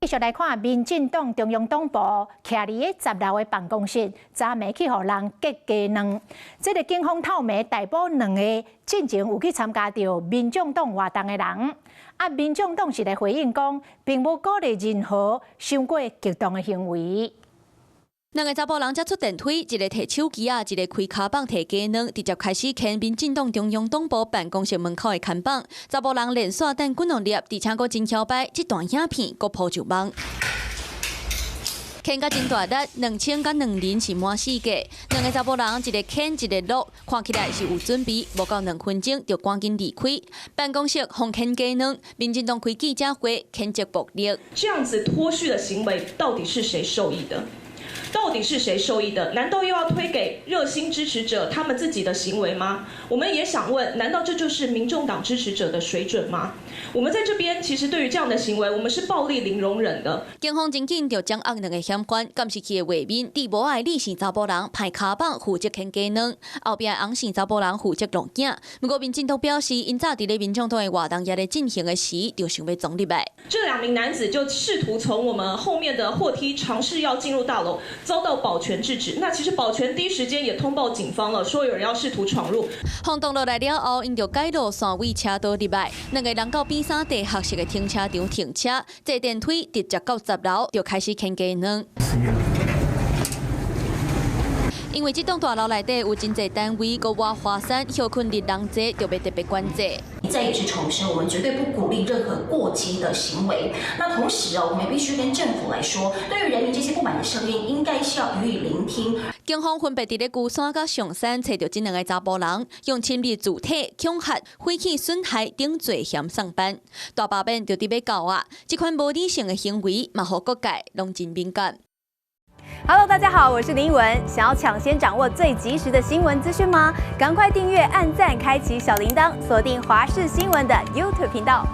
繼續來看民進黨中央黨部徛佇咧10樓的辦公室，昨暝去予人夾雞卵。這个警方透暝逮捕兩个進前有去參加著民眾黨活動的人。啊，民眾黨是來回應講，並無鼓勵任何傷過激動的行為。兩个查埔人才出電梯，一个提手機仔，一个開跤蠓提雞卵，直接開始牽民進黨中央黨部辦公室門口的看板。查埔人連續擲幾兩粒，而且閣真囂擺，這段影片閣鋪上網。牽甲真大力，2000佮2人是滿四格。兩個查埔人一个牽一个落，看起來是有準備，無夠2分鐘就趕緊離開辦公室，予牽雞卵。民進黨開記者會譴責暴力。這樣子脫序的行為，到底是誰受益的？到底是誰受益的？難道又要推給熱心支持者他們自己的行為嗎？我們也想問，難道這就是民眾黨支持者的水準嗎？我們在這邊其實對於這樣的行為，我們是暴力零容忍的。警方真緊就掌握兩个嫌犯，監視器的畫面，佇無愛李姓查埔人拍跤蠓負責牽雞卵，後壁翁姓查埔人負責挵囝。不過民進黨表示，𪜶早佇咧民眾黨的活動也咧進行的時，就想欲衝入來。這兩名男子就試圖從我們後面的貨梯嘗試要進入大樓，遭到保全制止。那其實保全第一時間也通報警方了，說有人要試圖闖入。轟動落來了後，𪜶就改路線位車道入來，兩个人到邊三地下式的停車場停車，坐電梯直接到10樓就開始牽雞卵。因為這棟大樓內底有真濟單位，閣倚華山，歇睏日人濟，就欲特別管制。再一次重申，我們絕對不鼓勵任何過激的行為。那同時哦，我們必須跟政府來說，對於人民這些不滿的聲音，應該是要予以聆聽。警方分別佇咧龜山佮象山揣著這兩个查埔人，用侵入主體、恐嚇、火器損害等罪嫌送辦。大罷免就佇欲到啊！這款無理性的行為，嘛予各界攏真敏感。 Hello，大家好，我是林文。想要搶先掌握最及時的新聞資訊嗎？趕快訂閱、按讚、開啟小鈴鐺，鎖定華視新聞的 YouTube 頻道。